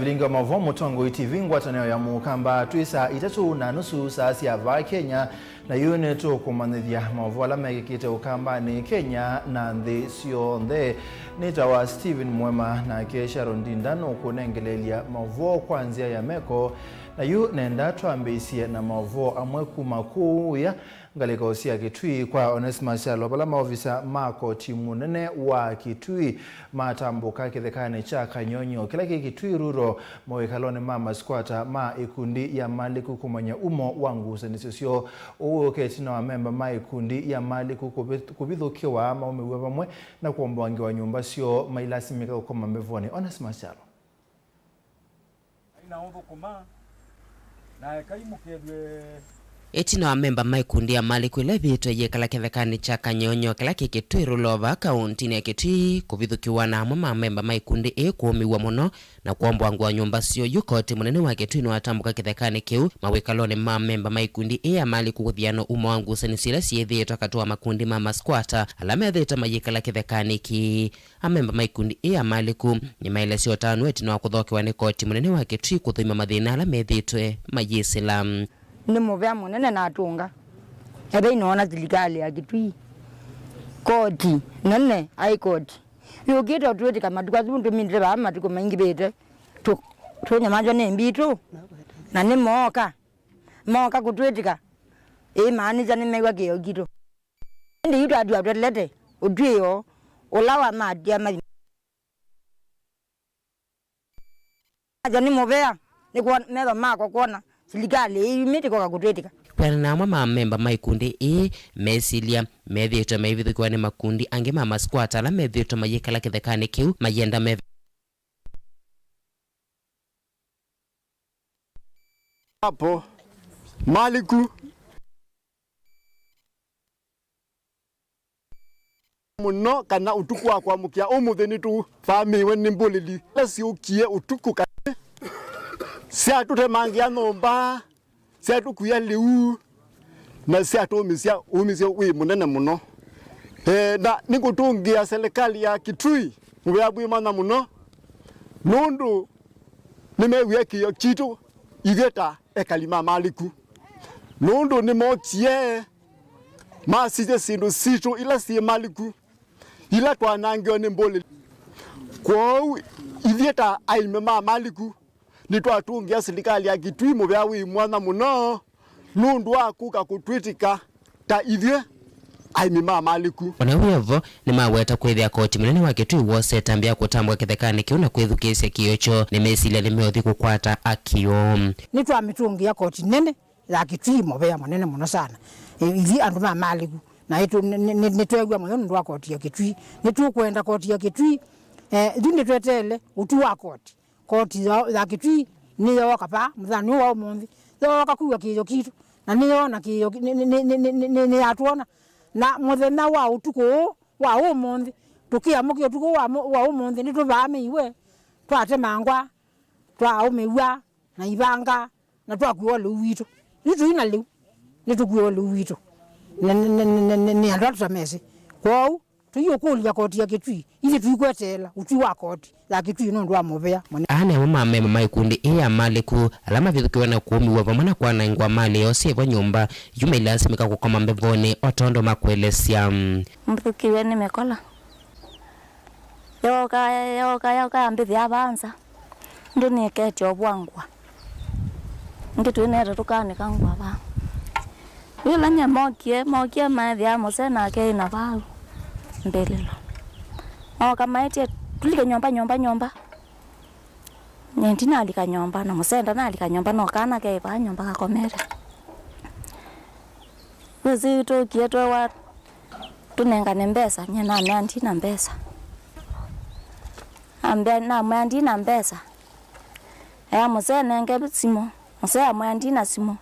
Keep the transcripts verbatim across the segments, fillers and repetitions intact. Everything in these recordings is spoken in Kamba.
Kũlingana na maũvoo Mũtongoi T V, ngwatanĩo ya Mũkamba twĩ saa itatũ na nusu saa sya vaa Kenya, na yu nĩtũkũmanyĩthya maũvoo ala mekĩkĩte Ũkambanĩ, Kenya na nthĩ syonthe. Nĩtawa Stephen Mwema, nake Sharon Ndinda nũkũnengeleelya maũvoo kwa nzĩa ya meko, na yu nenda twambĩĩsye na maũvoo amwe kuma kũũya ngalĩko sya Kitui kwa Onesmus Kyalo, vala maovisa ma koti mũnene wa Kitui matambũka kĩthekanĩ kya Kanyonyo kĩla kĩ Kitui Rural, mawĩkalonĩ ma maskwata ma ikundi ya Maliku kũmanya umo wa ngusanĩsyo syoo. Ũu wĩũka ĩtina wa memba ma ikundi ya Maliku kũvi-, kũvithũkĩwa maũmĩw'a vamwe na kũomboangĩwa nyũmba syoo mailasimĩka kũkoma mbevonĩ. Onesmus Kyalo. Aina ũthũkũma, na ekai mũkethwe. Ĩtina wa memba ma ikundi ya Maliku ĩla ĩvĩtwe yĩkala kĩthekanĩ kya Kanyonyo kĩla kĩ Kitui Rural, kaũntinĩ ya Kitui, kũvithũkĩwa na amwe ma memba ma ikundi ĩĩ kũũmĩw'a mũno na kũomboangĩwa nyũmba syoo, yu koti mũnene wa Kitui nĩwatambũka kĩthekanĩ kĩu mawĩkalonĩ ma memba ma ikundi ĩĩ ya Maliku kũthiana umo wa ngusanĩsyo ila syĩthĩĩtwe katĩ wa makundi ma maskwata ala methĩĩtwe mayĩkala kĩthekanĩ kĩĩ. Amemba ma ikundi ĩĩ ya Maliku nĩmaelesya ũtanu ĩtina wa kũthokewa nĩ koti mũnene wa Kitui kũthũima mathĩna ala methĩĩtwe mayĩsĩla. Nĩ mũvea mũnene natũnga. Ethei noona silikalĩ ya Kitui, koti nene, High Court, yũkĩte ũtwĩtĩka matukũ asu tũmindĩte vaa matukũ maingĩvĩte, tũ-, tũnyamanzwa nĩ mbitũ, na nĩmooka, mooka kũtwĩtĩka, ĩmaanisya nĩmew'a kĩyo kitũ. Ĩndĩ yu twatiwa twelete ũtw'ĩo ũla wamatia mathi. Aja nĩ mũvea, nĩ kwona, metho makwa kwona silikalĩ ĩĩ yumĩte koka kũtwĩtĩka. Kwĩanana na amwe ma memba ma ikundi ĩĩ, mesilya methĩĩtwe maivithũkĩwa nĩ makundi angĩ ma maskwata ala methĩĩtwe mayĩkala kĩthekanĩ kĩu mayenda me Hapo Maliku mũno kana ũtukũ wa kwamũkĩa ũmũthĩ nĩtũvamĩĩwe nĩ mbũlĩli ila syũkie ũtukũ kana syatũtemangĩa nyũmba, syatũkuya lĩu, na syatũũmĩsya ũũmĩsyo wĩ mũnene mũno. E, na nĩkũtũngĩa silikalĩ ya Kitui mũvea mwĩmanya mũno, nũndũ nĩmewie kĩĩo kitũ ithyĩ ta ekali ma Maliku, nũndũ nĩmokie masisye syĩndũ sitũ ila syĩ Maliku, ila twanangiwe nĩ mbũlĩli. Kwoou ithyĩ ta aĩmi ma Maliku, nĩtwatũngĩa silikalĩ ya Kitui mũvea wĩ mwanya mũno nũndũ wa kũka kũtwĩtĩka ta ithyĩ aĩmi ma Maliku. O na wĩ o vo, nĩmaweta kwĩthĩa koti mũnene wa Kitui wosete ambĩa kũtambũka kĩthekanĩ kĩu na kwĩthukĩĩsya kĩĩo kyoo. Nĩmesilya nĩmeũthi kũkwata akĩo. Nĩtwamĩtũngĩa koti nene ya Kitui mũvea mũnene mũno sana. E, ithyĩ andũ ma Maliku, na ĩtũ-, nĩ-, nĩ-, nĩ-, nĩtweew'a mũyo nũndũ wa koti ya Kitui. Nĩtũkwenda koti ya Kitui. E, ithyĩ nĩtweteele ũtwi wa koti. Koti ya, ya Kitui nĩyooka vaa mũthenya ũyũ wa ũmũnthĩ. Yooka kwĩw'a kĩĩo kitũ, na nĩyoona kĩĩo ki-, nĩ, nĩ, nĩyatwona. Na mũthenya wa ũtukũ ũũ wa ũmũnthĩ, tũkĩamũkĩa ũtukũ wa mũ-, wa ũmũnthĩ, nĩtũvaamĩiwe, twatemangwa, twaũmĩw'a na ivanga, na twakuĩwa lĩu witũ. Yu tũi na lĩu, nĩtũkuĩwe lĩu witũ. Nĩ, nĩ, nĩ andũ ala tũtamesĩ. Kwoou, tũiũkũlya koti ya Kitui, ithyĩ tũikweteela ũtwi wa koti ya Kitui nũndũ wa mũvea mũnene. Aa nĩ amwe ma memba ma ikundi ĩĩ ya Maliku, ala mavithũkĩwe na kũũmĩw'a vamwe na kwanangwa malĩ yoo syĩ vo nyũmba, yu mailasimĩka kũkoma mbevonĩ, o tondũ makũelesya. Mbithũkĩwe nĩ mĩkola. Yooka, yooka, yooka yambĩthĩa vaa nza. Ndũnĩketye ũvwa ngũa. Ĩngĩ twĩnete tũkanĩka ngũa vaa. Yĩla nyie mokie, mokie maethĩa mũsee nake ĩna vau mbĩlĩlo. Mooka maetye, "Tũlike nyũmba, nyũmba, nyũmba." Nyie ndinalika nyũmba, na mũsee ndanalika nyũmba, no kana ke vaa nyũmba kakomete. Wĩsĩ tũkie twewa tũnengane mbesa, nyie namea ndina mbesa. Ambĩa, namwĩa ndina mbesa. Ea mũsee nenge simũ. Mũsee amwĩa ndina simũ.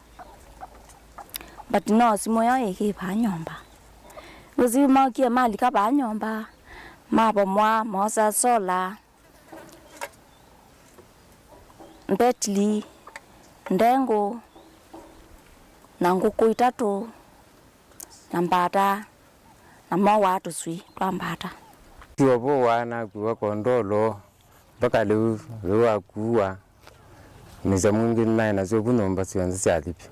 But no simũ yoo ĩkĩ vaa nyũmba. Wĩsĩ mokie malika vaa nyũmba, mavomwa, moosa sola, mbetili, ndengũ, na ngũkũ itatũ, na mbata, na mowaa tũswii twa mbata. Tũovũwa nakuwa kondolo mpaka lĩu, lĩu akuwa. Nĩsya mwingĩ naĩ nasyo vu nyũmba syonthe syathi vyũ.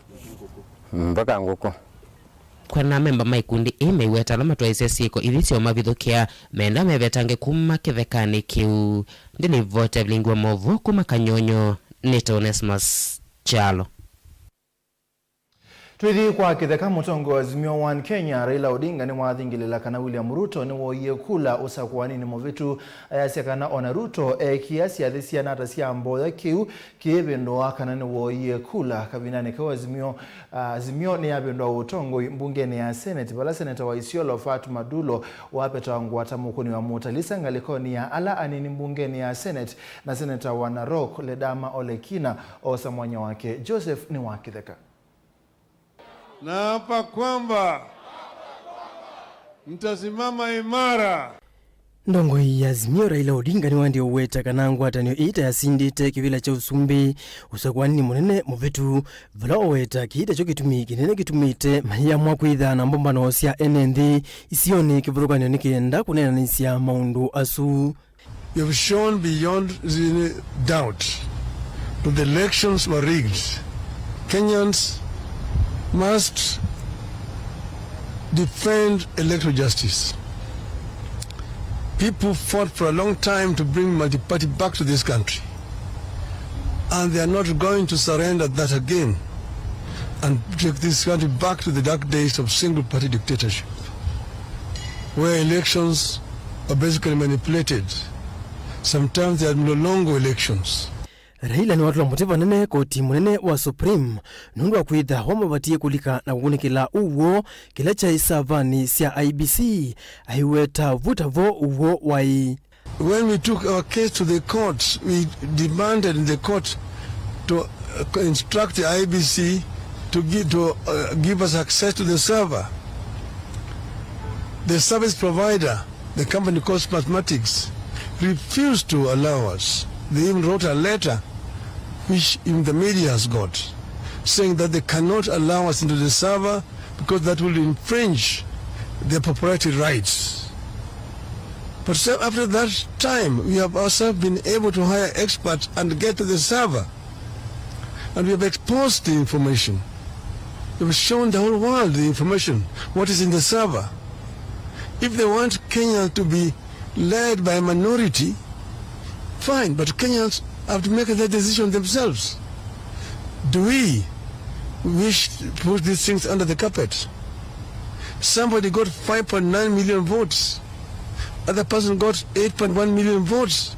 Mpaka ngũkũ. Kwona amemba ma ikundi ii meiweta ala matwaĩĩsye syĩko ithi syo mavithũkĩa, meenda mevetange kuma kĩthekanĩ kĩu. Ndĩ nĩ ivoti ya vilingi wa maũvoo kuma Kanyonyo, nĩtawa Onesmus Kyalo. Twĩthi kwa kĩtheka, mũtongoi wa Azimio One Kenya, Raila Odinga, nĩwathingĩlĩla kana William Ruto nĩwoie kula ũsakũaninĩ mũvĩtu, ayasya kana ona Ruto eekĩa syathĩ siana ata sya mboya kĩu kĩĩvĩndũa kana nĩwoie kula. Kavindanĩ kau Azimio, ah, Azimio nĩyavĩndũa ũtongoi mbungenĩ ya Senate, vala seneta wa Isiolo Fatuma Dulo wapetawa ngwata mũkũni wa Mutalisa ngalĩkonĩ ya ala anini mbungenĩ ya Senate, na seneta wa Narok Ledama Ole Kina oosa mwanya wake. Joseph nĩ wa kĩtheka. Naapa kwamba nitasimama imara. Ndongoi ya Azimio Raila Odinga nĩwaendie ũweta kana ngwatanĩo ĩĩ ta yasindĩte kĩvĩla kya ũsumbĩ ũsakũaninĩ mũnene mũvĩtu, vala ũweta kĩĩ takyo kĩtumi kĩnene kĩtumĩte mayĩamwa kwĩtha na mbũmbano sya ene nthĩ isionĩ kĩvathũkany'o nĩ kenda kũneenanĩsya maũndũ asu. You have shown beyond any doubt that the elections were rigged. Kenyans must defend electoral justice. People fought for a long time to bring multi-party back to this country. And they are not going to surrender that again and take this country back to the dark days of single-party dictatorship, where elections are basically manipulated. Sometimes they are mlolongo elections. Raila nĩwatũla mũtĩ vanene koti mũnene wa Supreme nũndũ wa kwĩtha wamavatie kũlika na kũkunĩkĩla ũw'o kĩla kyaĩ savanĩ sya I E B C, aiweta vu tavo ũw'o waĩ. When we took our case to the court, we demanded in the court to uh, instruct the I E B C to give, to, uh, give us access to the server. The service provider, the company called Smartmatics, refused to allow us. They even wrote a letter, which even the media has got, saying that they cannot allow us into the server because that will infringe their proprietary rights. But so after that time, we have ourselves been able to hire experts and get to the server. And we have exposed the information. We have shown the whole world the information, what is in the server. If they want Kenya to be led by a minority, fine, but Kenyans have to make that decision themselves. Do we wish to push these things under the carpet? Somebody got five point nine million votes. Other person got eight point one million votes.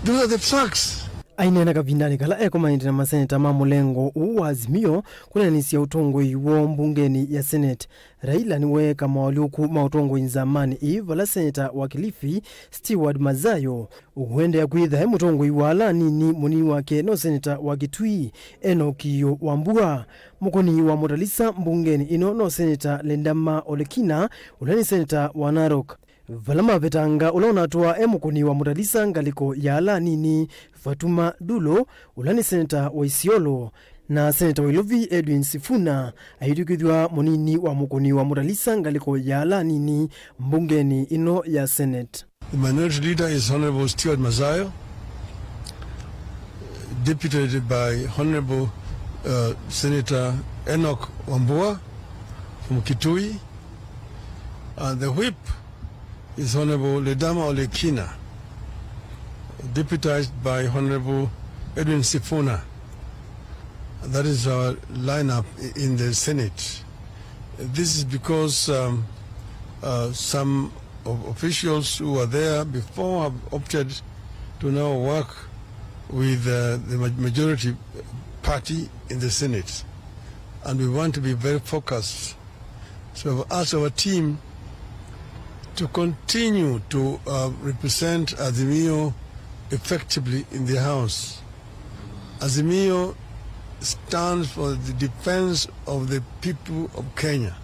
Those are the facts. Aineena kavindanĩ kala ekomanĩte na maseneta ma mũlengo ũũ wa Azimio kũneenanĩsya ũtongoi woo mbungenĩ ya Senate, Raila nĩweeka maũlyũku ma ũtongoi nzamanĩ ĩĩ vala seneta wa Kilifi Steward Mazayo ũkũendeea kwĩtha e mũtongoi wa ala anini, mũnini wake no seneta wa Kitui Enock Kiyũ Wambua, mũkũni wa Mutalisa mbungenĩ ĩno no seneta Ledama Ole Kina ũla nĩ seneta wa Narok. Vala mavetanga ũla ũnatwaa e mũkũni wa Mutalisa ngalĩko ya ala anini, Fatuma Dulo, ũla nĩ seneta wa Isiolo, na seneta wa Ilovi Edwin Sifuna aitw'ĩkĩthw'a mũnini wa mũkũni wa Mutalisa ngalĩko ya ala anini mbungenĩ ĩno ya Senate. The minority leader is Honorable Stewart Mazayo, deputed by Honorable uh, Senator Enock Wambua from Kitui. Uh, the whip is Honorable Ledama Ole Kina, deputized by Honorable Edwin Sifuna. That is our lineup in the Senate. This is because um, uh, some of officials who were there before have opted to now work with uh, the majority party in the Senate. And we want to be very focused So I've asked our team to continue to uh, represent Azimio effectively in the House. Azimio stands for the defense of the people of Kenya,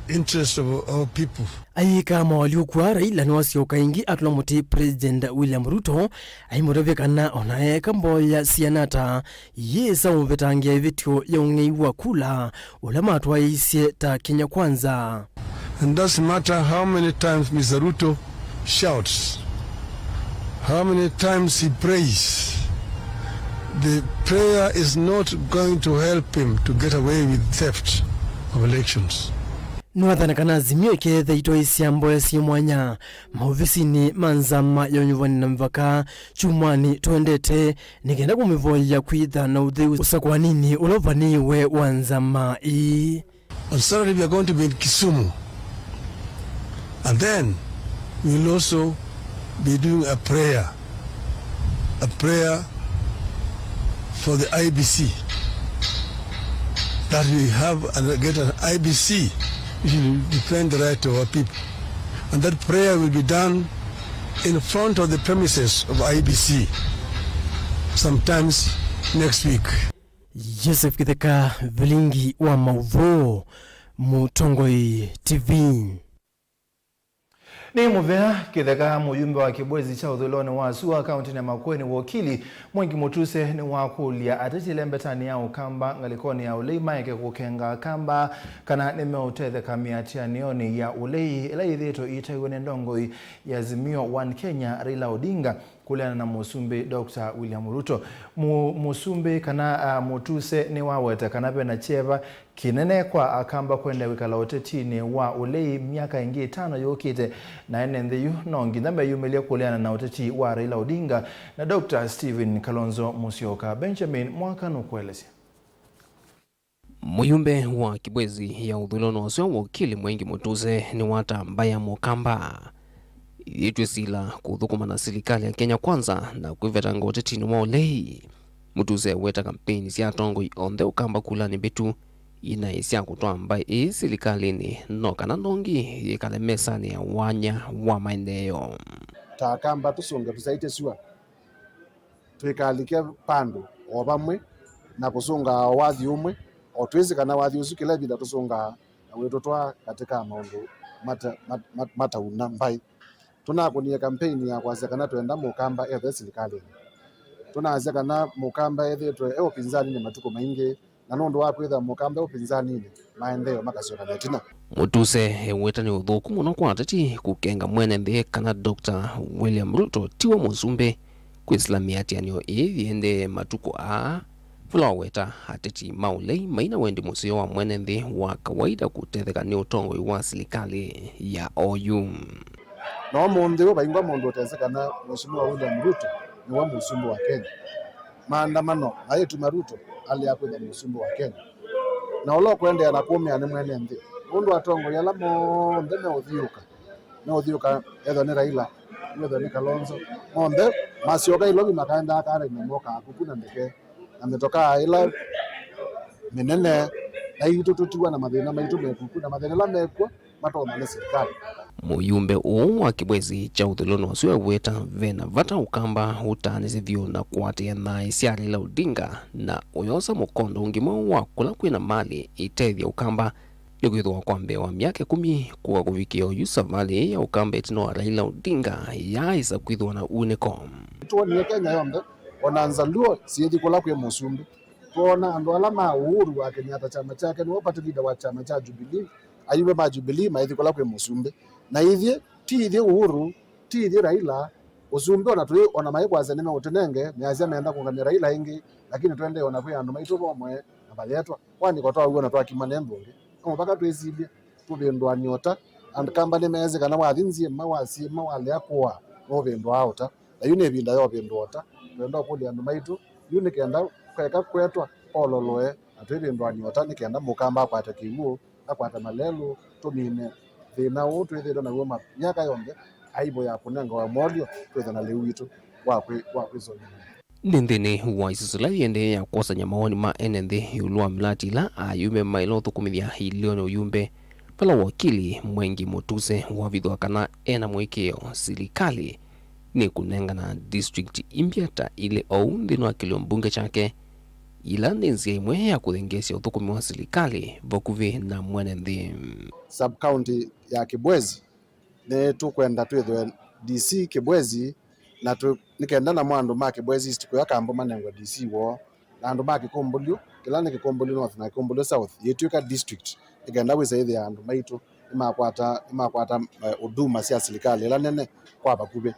the interests of our people. Ayĩka mawalyũku aa, Raila nĩwasyoka ĩngĩ atũla mũtĩ President William Ruto, aimũtavya kana ona eeka mboya siana ata, yĩsa ũmũvetangĩa ĩvĩtyo ya ũng'ei wa kula ũla matwaĩĩsye ta Kenya Kwanza. And doesn't matter how many times Mister Ruto shouts, how many times he prays, The prayer is not going to help him to get away with theft of elections. Nĩwathana kana Azimio ĩkeethĩa ĩtwaĩsya mboya syĩ mwanya maovisinĩ ma nzama ya ũnyuvani na mĩvaka kyumwanĩ twendete, nĩ kenda kũmĩvoya kwĩtha na ũtheu ũsakũanĩnĩ ũla ũvanĩĩwe wa nzama ĩĩ. On Saturday, we are going to be in Kisumu. And then we will also be doing a prayer, a prayer for the I B C, that we have and get an I B C which will defend the right of our people. And that prayer will be done in front of the premises of I B C sometimes next week. Joseph Kitheka, vilingi wa mauvoo, Mũtongoi T V. Nĩ mũvea Kitheka, mũyumbe wa kĩvwezi kya ũthũĩlonĩ wa sua kaũntĩnĩ ya Makueni, wokili Mwengi Mũtuse nĩwakũlya ateti ĩlembetanĩ ya Ũkamba ngalĩkonĩ ya ũlei maeke kũkenga Akamba kana nĩmeũtetheka mĩatĩanĩonĩ ya ũlei ĩla yĩthĩĩtwe ĩitaiwe nĩ ndongoi ya Azimio One Kenya, Raila Odinga, kũleana na Mũsumbĩ Doctor William Ruto. Mu-, Mũsumbĩ kana, a, Mũtuse nĩwaweta kana vena kyeva kĩnene kwa Akamba kũendeea kwĩkala ũtetinĩ wa ũlei myaka ĩngĩ ĩtano yũkĩte, na ene nthĩ yu no nginya meyumĩlye kũleana na ũteti wa Raila Odinga na Doctor Stephen Kalonzo Musyoka. Benjamin Mwaka nũkũelesya. Mũyumbe wa kĩvwezi ya ũthũĩlonĩ ũsu, wokili Mwengi Mũtuse, nĩwatambaya Mũkamba yĩtw'ĩ sila kũthũkũma na silikalĩ ya Kenya Kwanza na kwĩvetanga ũtetinĩ wa ũlei. Mũtuse weta kampeini sya atongoi onthe Ũkamba kulanĩ mbĩtu inaĩ sya kũtwaa mbaĩ ĩĩ silikalĩnĩ, no kana ndongi yĩkale mesanĩ ya wanya wa maendeeo. Ta Akamba tũsũnge tũsaĩtye sua. Twĩkalike vandũ o vamwe na kũsũngaa o wathi ũmwe, o twĩsĩ kana wathi ũsu kĩla ĩvinda tũsũngaa na wĩtũtwaa katĩ ka maũndũ mata-, mat-, mat-, matauna mbaĩ. Tũnakũnie kampeini ya kwasya kana twenda Mũkamba ethwe silikalĩnĩ. Tũnaasya kana Mũkamba ethĩĩtwe e ũpinzaninĩ matukũ maingĩ, na nũndũ wa kwĩthĩwa Mũkamba e ũpinzaninĩ, maendeeo makasyoka na ĩtina. Mũtuse eweta nĩ ũthũku mũno kwa ateti kũkenga mwene nthĩ kana Doctor William Ruto tiwe mũsumbĩ kwĩsĩla mĩatĩanĩo ĩĩ yĩendee matukũ aa, vala waweta ateti ma ũlei maina wendi mũseo wa mwene nthĩ wa kawaida kũtetheka nĩ ũtongoi wa silikalĩ ya oyu. Na ũmũnthĩ ũũ vaingwa mũndũ ũtesĩ kana Mheshimiwa William Ruto nĩwe mũsumbĩ wa Kenya. Maandamano mayĩtuma Ruto alea kwĩtha mũsumbĩ wa Kenya. Na ũla ũkũendeea na kũũmĩa nĩ mwene nthĩ. Nũndũ atongoi ala monthe meũthiũka, meũthiũka, ethwa nĩ Raila, ethwa nĩ Kalonzo, monthe masyoka Ilovi makaendaa karainĩ mokaa kuku na ndeke na mĩtokaa ĩla mĩnene, na itũ tũtiwa na mathĩna maitũ mekuku, na mathĩna ala mekuo matonya nĩ silikalĩ. Mũyumbe ũũ wa kĩvwezi kya ũthũĩlonĩ ũsu eweta vena vata Ũkamba ũtaanĩsye vyũ na kũatĩĩa naĩ sya Raila Odinga na ũyosa mũkondo ũngĩ mweũ wa kũla kwĩna malĩ ĩtethya Ũkamba, nĩkwĩthĩwa kwa mbee wa myaka ĩkũmi kũka kũvikĩa oyu savalĩ ya Ũkamba ĩtina wa Raila Odinga yaaĩsa kwĩthĩwa na unĩko. Nĩtwonie Kenya yonthe, ona Nzaluo syĩthi kũla kwĩ mũsumbĩ. Twoona andũ ala ma Uhuru wa Kenyatta kyama kyake nĩwe party leader wa kyama kya Jubilee, ayumbe ma Jubilee maithi kũla kwĩ mũsumbĩ. Na ithyĩ, ti ithyĩ Uhuru, ti ithyĩ Raila, ũsumbĩ ona tũĩ, ona maikwasya nĩmeũtũnenge, measya menda kũngamya Raila ĩngĩ, lakini tũendee ona kwĩ andũ maitũ vomwe na mayetwa. Kwanĩko twaw'o na twakima nĩ nthũngĩ. No mũvaka twĩsilye, tũvĩndũanĩ ota. Akamba nĩmeesĩ kana wathi nzyĩma, wasyĩma, walea kũa, nũvĩndũaa ota. Na yu nĩ ĩvinda ya ũvĩndũa ota. Twenda ũkũlya andũ maitũ, yu nĩ kenda kũeka kwetwa pololoe, na twĩvĩndũanĩ ota nĩ kenda Mũkamba akwate kĩw'ũ, akwate malelũ, tũmine thĩna ũũ twĩthĩĩtwe naw'o ma-, myaka yonthe, aibu ya kũnengawa molyo twĩthwe na lĩu witũ wa kwĩ-, wa kwĩsũngĩĩa. Nĩ nthĩnĩ wa isusu ĩla yĩendee ya kwosany'a mawoni ma ene nthĩ ĩũlũ wa mĩlati ĩla ayumbe maĩle ũthũkũmĩthya ĩlĩonĩ ũyumbe, vala wakili Mwengi Mũtuse wavithwa kana ena mũĩkĩĩo silikalĩ nĩkũnengana district imbya ta ilĩ ou nthĩnĩ wa kĩlio mbunge kyake, ila nĩ nzĩa ĩmwe ya kũthengeesya ũthũkũmi wa silikalĩ vakuvĩ na mwene nthĩ. Sub-county ya Kibwezi, nĩtũkwenda twĩthwe D C Kibwezi, na tũ-, nĩ kenda namo andũ ma Kibwezi East kũya Kambo manengwe D C woo, na andũ ma Kĩkũmbũlyũ, kĩla nĩ Kĩkũmbũlyũ North na Kĩkũmbũlyũ South, yĩtw'ĩka district, nĩ kenda wĩsa ĩthĩa andũ maitũ nĩmakwata, nĩmakwata, eh, huduma sya silikalĩ ĩla nene kwa vakuvĩ.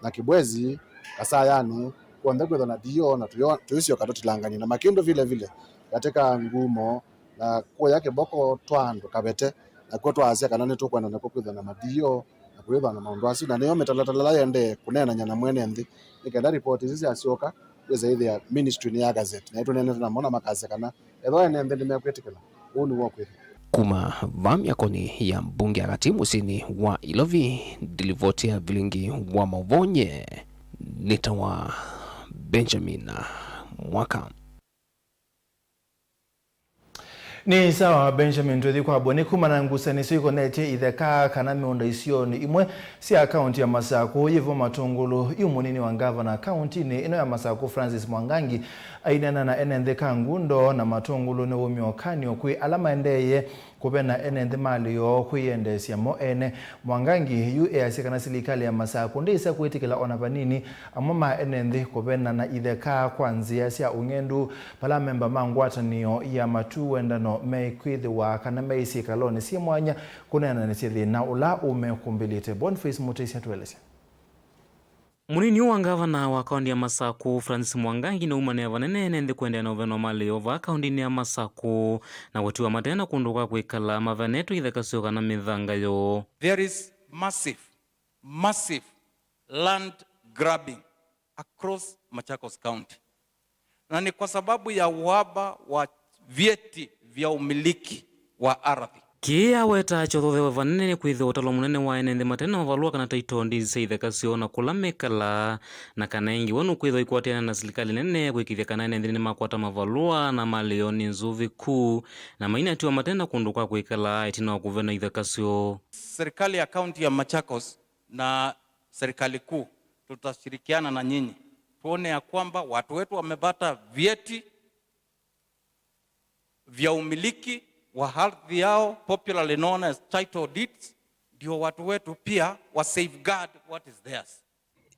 Na Kibwezi, Kasayanĩ, Onthe kwĩthwa na D O na tũyo-, tũisyoka tũtilangany'e na Makĩndũ vile vile katika ngumo na kuoya kĩboko twa andũ kavete, nakw'o twaasya kana nĩtũkwenda nakw'o kwĩthwa na ma D O na kwĩthwa na maũndũ asu, na nĩyo mĩtalatala ĩla yendee kũneenany'a na mwene nthĩ nĩ kenda ripoti isu syasyoka wĩsa ĩthĩa ministry nĩ ya gazette, na ĩtũneenete namo na makasya kana ethĩwa ene nthĩ nĩmekwĩtĩkĩla, ũu nĩw'o kwĩthĩwa. Kuma vaa myakoni ya mbunge ya katĩ mũsyĩnĩ wa Ilovi, ndilivoti ya vilingi wa maũvoo nye nĩtawa Benjamin Mwaka. Nĩ sawa, Benjamin, twĩthi kwambwa nĩ kumana na ngusanĩsyo ikonetye itheka kana mĩũnda isionĩ imwe sya kaunti ya Masakũ yĩvo matũngũlũ. Yu mũnini wa ngavana kauntinĩ ĩno ya Masakũ, Francis Mwangangi, aineena na ene nthĩ Kangundo na matũngũlũ nĩ wũmyo kanĩo kwĩ ala maendeeye kũvena ene nthĩ malĩ yoo kwĩyendeesya mo ene. Mwangangi yu easya kana silikalĩ ya Masakũ ndĩsa kwĩtĩkĩla ona vanini amwe ma ene nthĩ kũvena na itheka kwa nzĩa sya ũng'endu, vala amemba ma ngwatanĩo ya Matuu Wendano mekwĩthĩwa kana me syĩkalonĩ syĩ mwanya kũneenanĩsya thĩna ũla ũmekũmbĩlĩte. Boniface Mũtĩsya atũelesya. Mũnini wa ngavana wa kaunti ya Masakũ, Francis Mwangangi, nĩwaumanĩa vanene ene nthĩ kũendeea na ũveno wa malĩo vaa kauntinĩ ya Masakũ na kũtiwa mate na kũndũ kwa kwĩkala, mavenetwe itheka syoo kana mĩthanga yoo. There is massive, massive land grabbing across Machakos County. Na ni kwa sababu ya uhaba wa vyeti vya umiliki wa ardhi. Kĩĩ aweta kyothothewe vanene nĩ kwĩthĩwa ũtalo mũnene wa ene nthĩ mate na mavalũa kana title deeds sya itheka syoo na kũla mekalaa, na kana ĩngĩ we nũkwĩthĩwa ikwatĩana na silikalĩ nene kwĩkĩthya kana ene nthĩ nĩmakwata mavalũa na malĩo nĩ nzũvĩ kuu, na mainatiwa mate na kũndũ kwa kwĩkala ĩtina wa kũvena itheka syoo. Serikali ya kaunti ya Machakos na serikali kuu, tutashirikiana na nyinyi tuone ya kwamba watu wetu wamepata vyeti vya umiliki wa ardhi yao, popularly known as title deeds, ndio watu wetu pia wa safeguard what is theirs.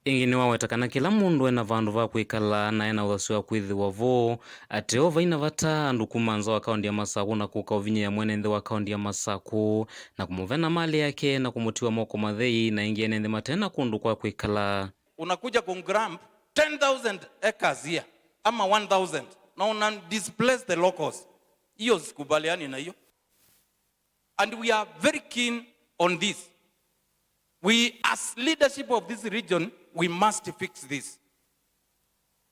Ĩngĩ nĩwaweta kana kĩla mũndũ ena vandũ va kwĩkala na ena ũthasyo wa kwĩthĩwa vo, ateo vai na vata andũ kuma nza wa kaunti ya Masakũ na kũka ũvinyĩĩa mwene nthĩ wa kaunti ya Masakũ na kũmũvena malĩ yake na kũmũtiwa moko mathei, na ĩngĩ ene nthĩ mate na kũndũ kwa kwĩkala. Unakuja kugrab ten thousand acres here ama one thousand na una displace the locals. Hiyo sikubaliani na hiyo. And we are very keen on this. We, as leadership of this region, we must fix this.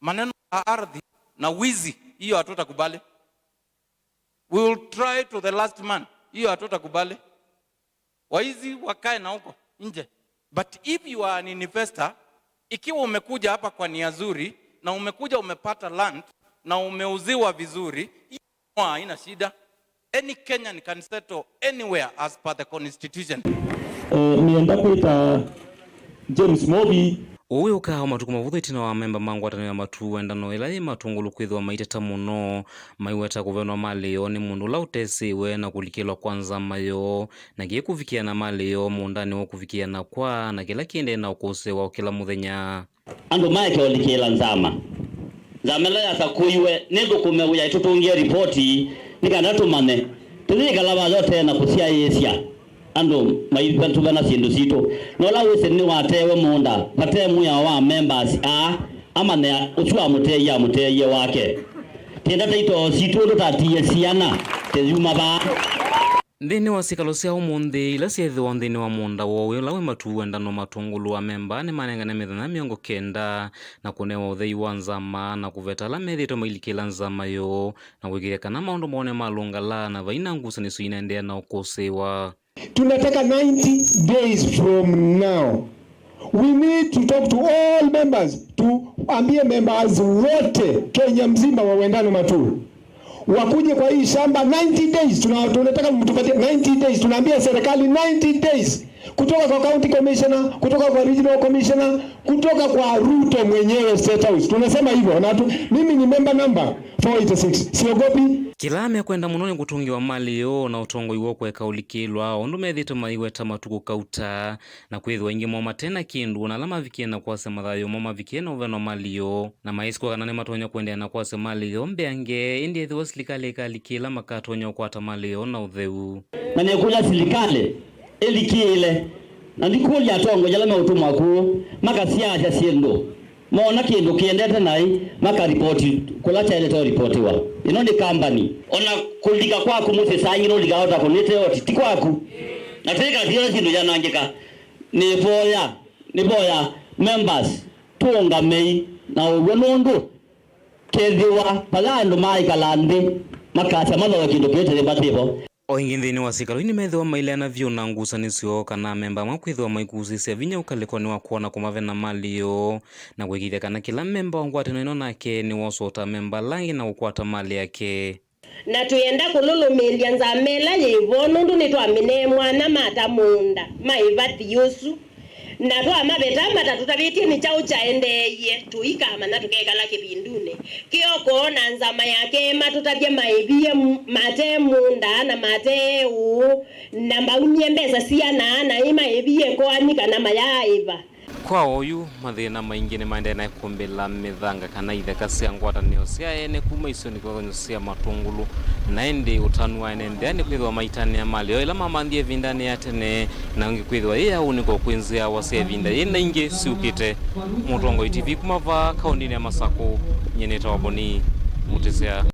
Maneno ya ardhi na wizi, hiyo hatutakubali. We will try to the last man, hiyo hatutakubali. Waizi wakae na huko nje. But if you are an investor, ikiwa umekuja hapa kwa nia nzuri na umekuja umepata land na umeuziwa vizuri, haina shida. Any Kenyan can settle anywhere as per the constitution. Eh, nĩenda kwĩta James Mobi. Ũu wĩũkaa o matukũ mavũthũ ĩtina wa amemba ma ngwatanĩo ya Matuu Wendano ĩla yĩ Matũngũlũ kwĩthĩwa maiteta mũno, maiweta kũvenwa malĩ yoo nĩ mũndũ ũla ũtesĩwe na kũlikĩlwa kwa nzama yoo, na kĩĩ kũvikĩa na malĩ yoo mũũndanĩ wa kũvikĩa na kwa, na kĩla kĩendee na ũkũsĩĩwa o kĩla mũthenya. Andũ maeke ũlikĩla nzama. Nzama ĩla yasakũiwe nĩthũkũme wĩa ĩtũtũngĩe ripoti nĩ kana tũmanye tũyĩkala vaya ũtee na kũsyaĩĩsya andũ maitũ vena syĩndũ sitũ. Na ũla wĩsĩ nĩwateewe mũũnda vate mwĩao wa members aa amanye ũsu amũteeie amũteeie wake. Tienda taitoo sitũ ũndũ tatiie siana tĩyuma vaa. Nthĩnĩ wa syĩkalo sya ũmũnthĩ, ila syĩthĩwa nthĩnĩ wa mũũnda woo wĩ ũla wĩ Matuu Wendano Matũngũlũ, amemba nĩmanengane mĩthenya mĩongo kenda na kũnewa ũthei wa nzama na kũveta ala methĩĩtwe mailikĩla nzama yoo na kũĩkĩĩthya kana maũndũ moo nĩmalũngala na vai na ngusanĩsyo inaendeea na ũkũsĩĩwa. Tunataka ninety days from now. We need to talk to all members, tuambie members wote Kenya mzima wa Wendano Matuu wakuje kwa hii shamba ninety days. Tuna-, tunataka mtupatie ninety days. Tunaambia serikali ninety days, kutoka kwa county commissioner, kutoka kwa regional commissioner, kutoka kwa Ruto mwenyewe State House. Tunasema hivyo na tu, mimi ni member number four eighty-six. Siogopi. Kĩla mekwenda mũno nĩ kũtũngĩwa malĩ yoo na ũtongoi woo kũeka ũlikĩlwa, ũndũ methĩĩtwe maiweta matukũ kauta, na kwĩthĩwa aingĩ moo mate na kĩndũ, na ala mavikie na kwasya mathayũ moo mavikie na ũveno malĩ yoo, na maisukwa kana nĩmatonya kũendeea na kwasya malĩ yoo mbeange, ĩndĩ ethĩwa silikalĩ ĩkalikĩla makatonya ũkwata malĩ yoo na ũtheu. Na nĩkũlya silikalĩ ĩlikĩle, na ndikũlya atongoi ala meũtũmwa kũũ makasyaasya syĩndũ Moona kĩndũ kĩendete naĩ, makaripoti kũla kyaĩlĩte ũripotiwa. Ĩno nĩ kambani. O na kũlika kwaku mũsyĩ saa ingĩ nũlikaa ũtakũnĩte oti, ti kwaku. Na twĩka syĩla syĩndũ yanangĩka. Nĩvoya, nĩvoya members tũũngamei na ũw'o nũndũ kethĩwa vala andũ maaĩkala nthĩ makasya mathooe kĩndũ kĩu tĩthĩ vatĩvo. O ĩngĩ nthĩnĩ wa sikalũ ii nĩmethĩwa maileana vyũ na ngusanĩsyo kana amemba amwe kwĩthĩwa maikusĩsya vinya ũkalĩkonĩ wa kwona kũmavena malĩ yoo na kũĩkĩĩthya kana kĩla memba wa ngwatanĩo ĩno nake nĩwosota amemba ala angĩ na kũkwata malĩ yake. Na twĩenda kũlũlũmĩĩlya nzama ĩla yĩ vo nũndũ nĩtwamĩnee mwanya mata mũũnda maĩ vathi ũsu. Na twamaveta matatũtavĩtye nĩ kyaũ kyaendeeie, tũikamanya tũkekala kĩvindunĩ kĩoko na nzama yake matũtavye maĩvie m-, mate mũũnda na mate ũũ, na maumie mbesa siana na ĩ maĩvie koani kana mayaaĩva. Kwa oyu, mathĩna maingĩ nĩmaendee na kũmbĩla mĩthanga kana itheka sya ngwatanĩo sya ene kuma isionĩ kĩvathũkany'o sya Matũngũlũ. Na ĩndĩ ũtanu wa ene nthĩ aa nĩ kwĩthĩwa maitanĩa malĩ yoo ĩla mamanthie ĩvindanĩ ya tene, na ĩngĩ kwĩthĩwa yĩ ya ũnĩko kwĩ nzĩawa sya ĩvinda yĩĩ na ingĩ syũkĩte. Mũtongoi T V kuma vaa kaũndĩnĩ ya Masakũ, nyie nĩtawa Boni Mũtĩsya.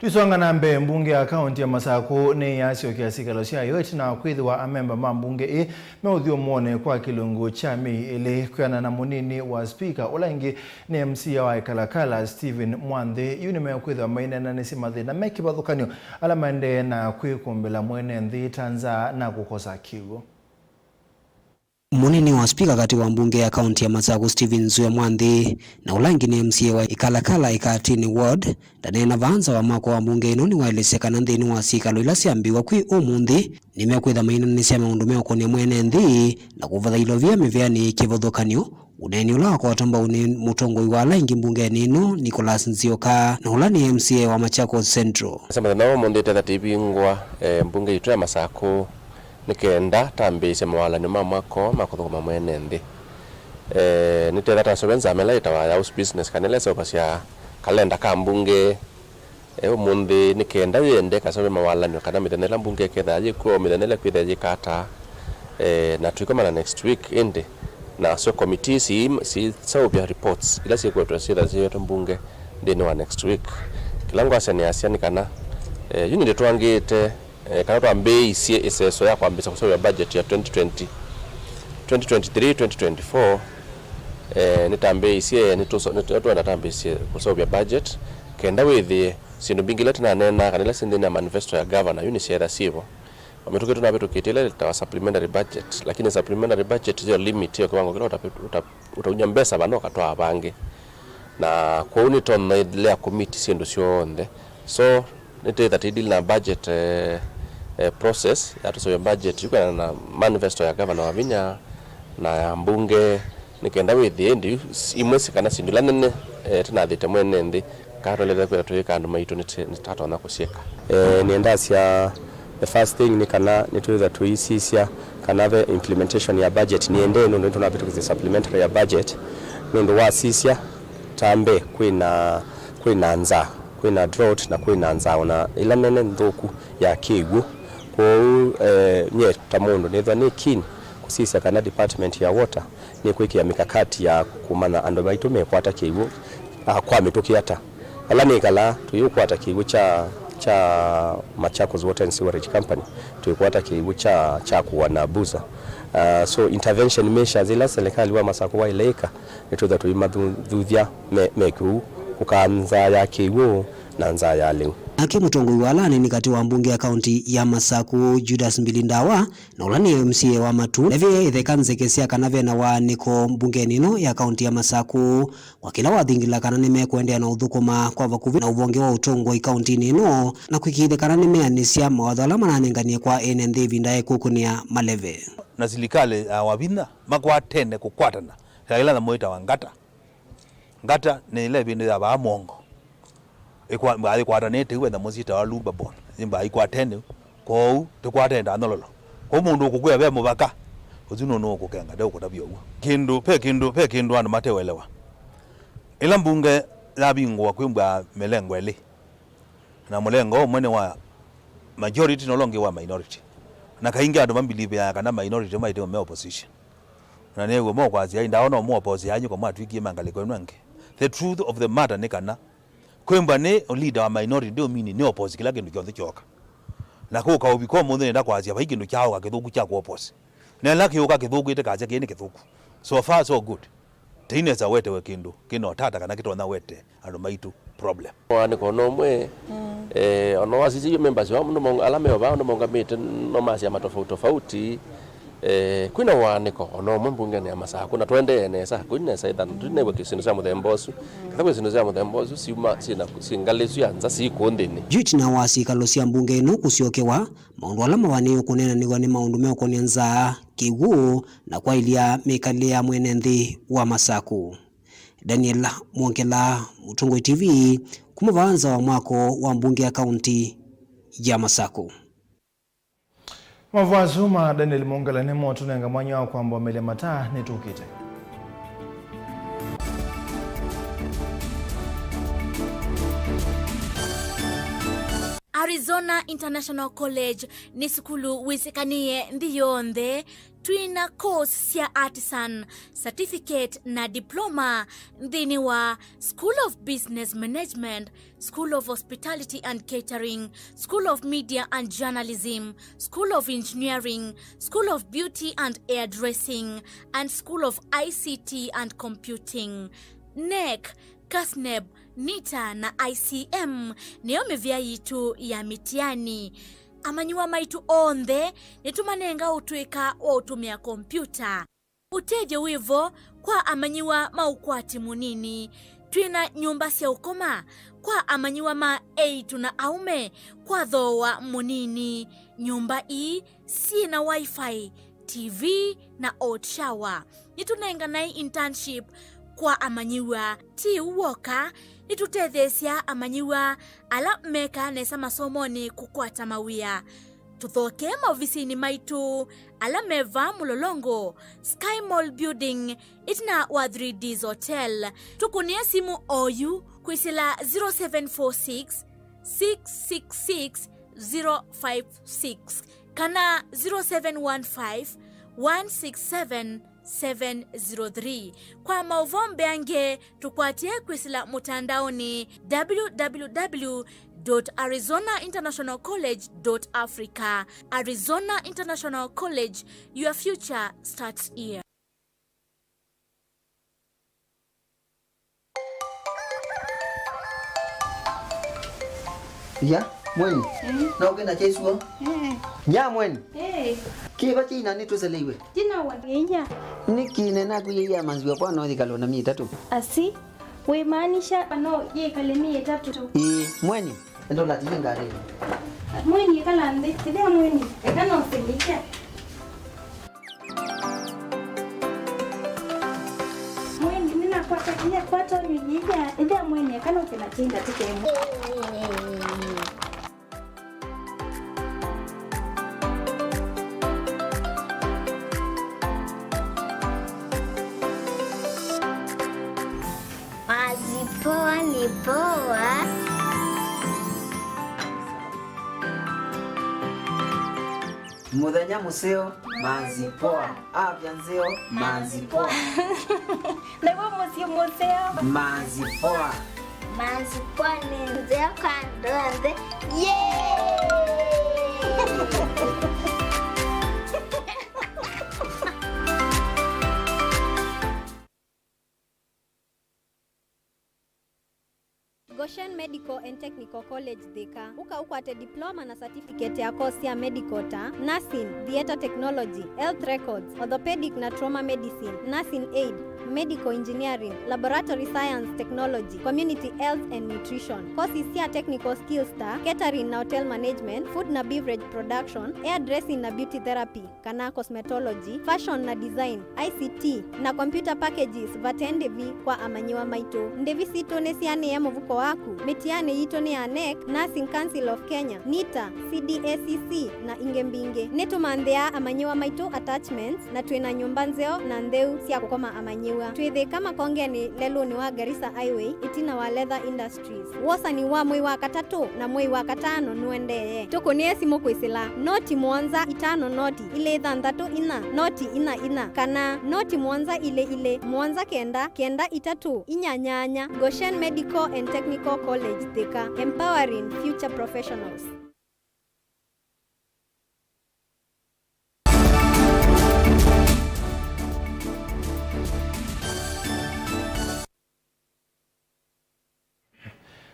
Tũisonga na mbee, mbunge ya kaũnti ya Masakũ nĩyasyokea sikalo syayo ĩtina wa kwĩthĩwa amemba ma mbunge ĩĩ me ũthyũmũonĩ kwa kĩlungu kya myei ĩlĩ kwĩanana na mũnini wa spika ũla ĩngĩ nĩ M C A wa Ikalakala, Stephen Mwanthi. Yu nĩmekwĩthĩwa maineenanĩsye mathĩna me kĩvathũkany'o ala maendee na kwĩkũmbĩla mwene nthĩ ta nzaa na kũkosa kĩw'ũ. Mũnini wa spika katĩ wa mbunge ya kaũnti ya Masakũ, Stephen Nzue Mwanthi, na ũla ĩngĩ nĩ M C A wa Ikalakala Ikatini Ward, ndaneena vaa nza wa mwako wa mbunge ĩno, nĩwaelesya kana nthĩnĩ wa sikalo ila syambĩĩwa kwĩ ũmũnthĩ, nĩmekwĩtha mainanĩsya maũndũ meũkũnĩa mwene nthĩ na kũvatha ilovia mĩvĩanĩ yĩ kĩvathũkany'o. Ũneeni ũla wakwatwa mbau nĩ mũtongoi wa ala aingĩ mbungenĩ ĩno, Nicholas Nzioka, na ũla nĩ M C A wa Machakos Central. Sema na ũmũnthĩ tetha tĩvingwa, eh, mbunge yitũ ya Masakũ nĩ kenda tambĩĩsye mawalany'o ma mwako ma kũthũkũma mwene nthĩ. Eh, nĩ tetha taseũvya nzama ĩla yĩtawa ya house business, kana ĩla ĩseũvasya kalenda ka mbunge. Eh, ũmũnthĩ nĩ kenda yĩende kaseũvye mawalany'o kana mĩthenya ĩla mbunge ĩkethĩwa yĩ kw'o, mĩthenya ĩla kwĩthĩa yĩkata. Eh, na tũikomana next week ĩndĩ nasyo committee si, siseũvya reports ila syĩkwetwe syĩthĩa syĩetwe mbunge nthĩnĩ wa next week. Kĩla ngwasya nĩ asya nĩ kana, eh, yu nĩndĩtwangĩte eh, kana twambĩĩisye ĩseso ya kwambĩĩsya kũseũvya budget ya twenty twenty, twenty twenty-three, twenty twenty-four, eh, nĩtambĩĩisye, nĩtũso-, nĩtũ-, nĩtwenda tambĩĩsye kũseũvya budget, kenda wĩthĩe syĩndũ mbingĩ ila tũnaneenaa kana ila syĩ nthĩnĩ ya manifesto ya governor, yu nĩsyeetha syĩvo. O mĩtũkĩ tũnavĩtũkĩtye ĩla ĩtawa supplementary budget, lakini supplementary budget yo limit yo kĩwango kĩla ũta-, ũta-, ũtauny'a mbesa vana ũkatwaa vangĩ. Na kwoou nĩtonya ĩlea kũmiti syĩndũ syonthe. So, nĩtwĩtha tũidili na budget, eh, eh, process ya tũseũvya budget yu kwĩanana na manifesto ya governor Wavinya na ya mbunge, nĩ kenda wĩthĩe ĩndĩ yu s-, imwe si kana syĩndũ ila nene, eh, tũnathĩte mwene nthĩ, kana twaĩlĩte kwĩtha tũyĩka andũ maitũ nĩtĩ-, nĩtatonya kũsyĩka. Eh, nĩendasya The first thing nĩ kana nĩtwĩtha tũisisya kana ve implementation ya budget nĩendee, nũndũ nĩtũnavĩtũkĩsya supplementary ya budget, nũndũ wasisya ta mbee kwĩna, kwĩna nzaa, kwĩna drought na kwĩna nzaa ona ĩla nene nthũku ya kĩw'ũ. Kwoou, eh, nyie ta mũndũ nĩthwa nĩ keen kũsisya kana department ya water nĩkwĩkĩa mikakati ya kũmanya andũ maitũ mekwata kĩw'ũ, ah, kwa mĩtũkĩ ata. Vala nĩkalaa, tũyĩũkwata kĩw'ũ kya, kya Machakos Water and Sewerage Company, twĩkwata kĩw'ũ kya, kya kũa na Buza. Ah, so intervention measures ila serikali wa Masakũ waĩle ĩka, nĩtwĩtha tũimathuthya me, me kĩu kũkaa nzaa ya kĩw'ũ na nzaa ya lĩu. Nake mũtongoi wa ala anini katĩ wa mbunge ya kaunti ya Masakũ, Judas Mbili Ndawa, na ũla nĩ M C A wa Matu, ndavĩe ĩtheka nzeke sya kana vena waanĩko mbungenĩ ĩno ya kaunti ya Masakũ, kwa kĩla wathingila kana nĩmekũendeea na ũthũkũma kwa vakuvĩ na ũvonge wa ũtongoi kauntinĩ ĩno, na kũĩkĩĩthya kana nĩmeanĩsya mawatho ala mananenganie kwa ene nthĩ ĩvinda ya ĩkũkũnĩa maleve. Na silikalĩ ya Wavinya makwatene kũkwatana, sya ĩla nyamũ ĩtawa ngata. Ngata nĩ ĩla ĩvĩndĩ ya vaa mũongo. Ĩkwa-, mbaa ĩkwatanĩte ĩu nyamũ syĩtawa lumbar bone. Ĩ mbaa ikwatene, kwoou tĩkwatene ta nyololo. Kwoou mũndũ ũkũkwĩa ve mũvaka, ũsu nũndũ ũkũkenga, ndeũkũtavya ũw'o. Kĩndũ, ve kĩndũ, ve kĩndũ andũ matewelewa. Ĩla mbunge yavingũwa kwĩmbwa mĩlengo ĩlĩ, na mũlengo ũmwe nĩ wa majority na ũla ũngĩ wa minority. Na kaingĩ andũ mambiliviaa kana minority maĩte me opposition. Na nĩw'o mokwasya, "Ai, ndawa no mũoposi anyu kwa mwatwikie mangalĩko ĩno angĩ." The truth of the matter nĩ kana, kwĩmbwa nĩ leader wa minority ndio mini nĩ oppose kĩla kĩndũ kyonthe kyoka. Na kũka ũvika ũmũnthĩ nenda kwasya, vai kĩndũ kyaũka kĩthũku kya kũoppose. Na ĩla kĩũka kĩthũku ĩtĩkasya kĩĩ nĩ kĩthũku. So far, so good. Teinesa wetewe kĩndũ kĩna ũtata kana kĩtonya wete andũ maitũ problem. Waanĩko ona ũmwe, eh, ona wasisya members wa mũndũ mong-, ala meo vaa ũndũ maũngamĩte no ma syama tofauti tofauti, eh, kwĩna waanĩko ona ũmwe mbungenĩ ya Masakũ, na tũendee nesa, kwĩ nesa ĩthana, tũtinew'a syĩndũ sya mũthemba ũsu. Ketha kwĩ syĩndũ sya mũthemba ũsu, syuma, syĩna, syĩ ngalĩ isu ya nza syĩ kũũ nthĩnĩ. Yu ĩtina wa syĩkalo sya mbunge ĩno kũsyokewa, maũndũ ala mavanĩĩwe kũneenanĩw'a nĩ maũndũ meũkonya nzaa, kĩw'ũ, na kwaĩlya mĩkalĩle ya mwene nthĩ wa Masakũ. Daniel Mwongela, Mũtongoi T V, kuma vaa nza wa mwako wa mbunge ya kaunti ya Masakũ. Mavaa asu ma Daniel Mwongela nĩmo ũtũnenga mwanya wa kwamba ũmelya mataa nĩtũkĩte. Arizona International College nĩ sukulu wĩsĩkanĩe nthĩ yonthe. Twĩna course sya artisan, certificate na diploma nthĩnĩ wa School of Business Management, School of Hospitality and Catering, School of Media and Journalism, School of Engineering, School of Beauty and Hairdressing, and School of I C T and Computing. NEC, CASNEB, NITA na I C M nĩyo mĩvĩa yitũ ya mĩtiani. Amanyĩw'a maitũ onthe nĩtũmanenga ũtũĩka wa ũtũmĩa kompiuta. Ũtethyo wĩ vo kwa amanyĩw'a ma ũkwati mũnini. Twĩna nyũmba sya ũkoma kwa amanyĩw'a ma eĩtu na aũme kwa thooa mũnini. Nyũmba ii syĩ na Wi-Fi, T V na hot shower. Nĩtũnenganae internship kwa amanyĩw'a. Ti ũu w'oka, nĩtũtetheesya amanyĩw'a ala mekaa nesa masomonĩ kũkwata mawĩa. Tũthokee maovisinĩ maitũ ala me vaa Mũlolongo, Sky Mall Building, ĩtina wa Three Ds Hotel. Tũkũnĩe simũ oyu kwĩsĩla zero seven four six, six six six, zero five six kana zero seven one five, one six seven, seven zero three. Kwa maũvoo mbeange, tũkwatĩe kwĩsĩla mũtandaonĩ w w w dot arizona international college dot africa. Arizona International College, your future starts here. Ya, mweni. Eh. Na ũkenda kya isuo? Eh. Nya mweni. Eh. Kĩva kĩina nĩ tũseleiwe? Tina wa ngeia. Nĩ kĩina naku yĩia manziwa kwa no yĩkalo na mĩĩ ĩtatũ. Asi, wĩmaanisha no yĩkale mĩĩ ĩtatũ? Ĩĩ, mweni. Enda ũlatĩlye ngarĩnĩ. Mweni ĩkala nthĩ. Ĩthĩa mweni. Eka no sĩlikya. Mweni, nĩnakwata kĩlya kwata ũyũyĩya, ĩthĩa mweni eka no kĩna kĩnda tũkemwe. Mazi poa ni poa. Mũthenya mũseo, mazi poa. Afya nzeo, mazi poa. Naw'o mũsyĩ mũseo. Mazi poa. Mazi poa nĩ nzeo kwa andũ onthe. Yay! Goshen Medical and Technical College Thika. Ũka ũkwate diploma na certificate ya course sya medical ta nursing, theatre technology, health records, orthopedic na trauma medicine, nursing aid, medical engineering, laboratory science technology, community health and nutrition. Courses sya technical skills ta catering na hotel management, food na beverage production, hairdressing na beauty therapy kana cosmetology, fashion na design, I C T, na computer packages vate ndĩvi kwa amanyĩw'a maitũ. Ndĩvi sitũ nĩsianĩe mũvuko waku. Mĩtianĩ yitũ nĩ ya nec, Nursing Council of Kenya, nita, C D A C C, na ingĩ mbingĩ. Nĩtũmanthĩaa amanyĩw'a maitũ attachments, na twĩ na nyũmba nzeo na ntheu sya kũkoma amanyĩw'a. Twĩthĩka Makongenĩ lelũnĩ wa Garissa Highway, ĩtina wa Leather Industries. Wosani wa mwei wa katatũ na mwei wa katano nũendee. Tũkũnĩe simũ kwĩsĩla noti mũonza itano noti ilĩ thanthatũ inya noti inya inya kana noti mũonza ilĩ ilĩ mũonza kenda kenda itatũ inya nyanya. Goshen Medical and Technical College Thika, empowering future professionals.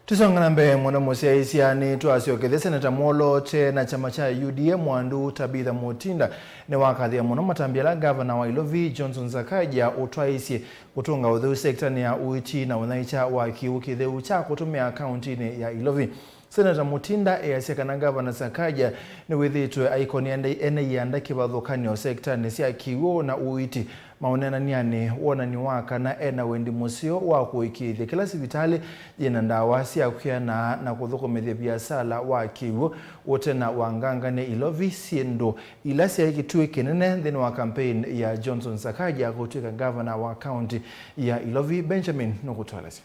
Tũsonga na mbee mũno mũsyaĩĩsya, nĩtwasyokethya seneta mwoloote na kyama kya U D A Mwandu Tabitha Mutinda nĩwakathĩe mũno matambya ala ngavana wa Ilovi Johnson Sakaja ũtwaĩĩsye kũtũnga ũtheu sektanĩ ya ũiiti na ũnyaĩĩkya wa kĩw'ũ kĩtheu kya kũtũmĩa kauntinĩ ya Ilovi. Seneta Mutinda easya kana Ngavana Sakaja nĩwĩthĩĩtwe aikonĩa ene ianda kĩvathũkany'o sektanĩ sya kĩw'ũ na ũiiti maũneenanĩanĩ wonany'o wa kana ena wendi mũseo wa kũĩkĩĩthya kĩla sivitalĩ yĩna ndawa sya kwĩanaa na kũthũkũmĩthya viasala wa kĩw'ũ ũte na wangangany'a Ilovi, syĩndũ ila syaĩ kĩtuĩ kĩnene nthĩnĩ wa kampeini ya Johnson Sakaja kũtw'ĩka ngavana wa kaunti ya Ilovi. Benjamin nũkũtũelesya.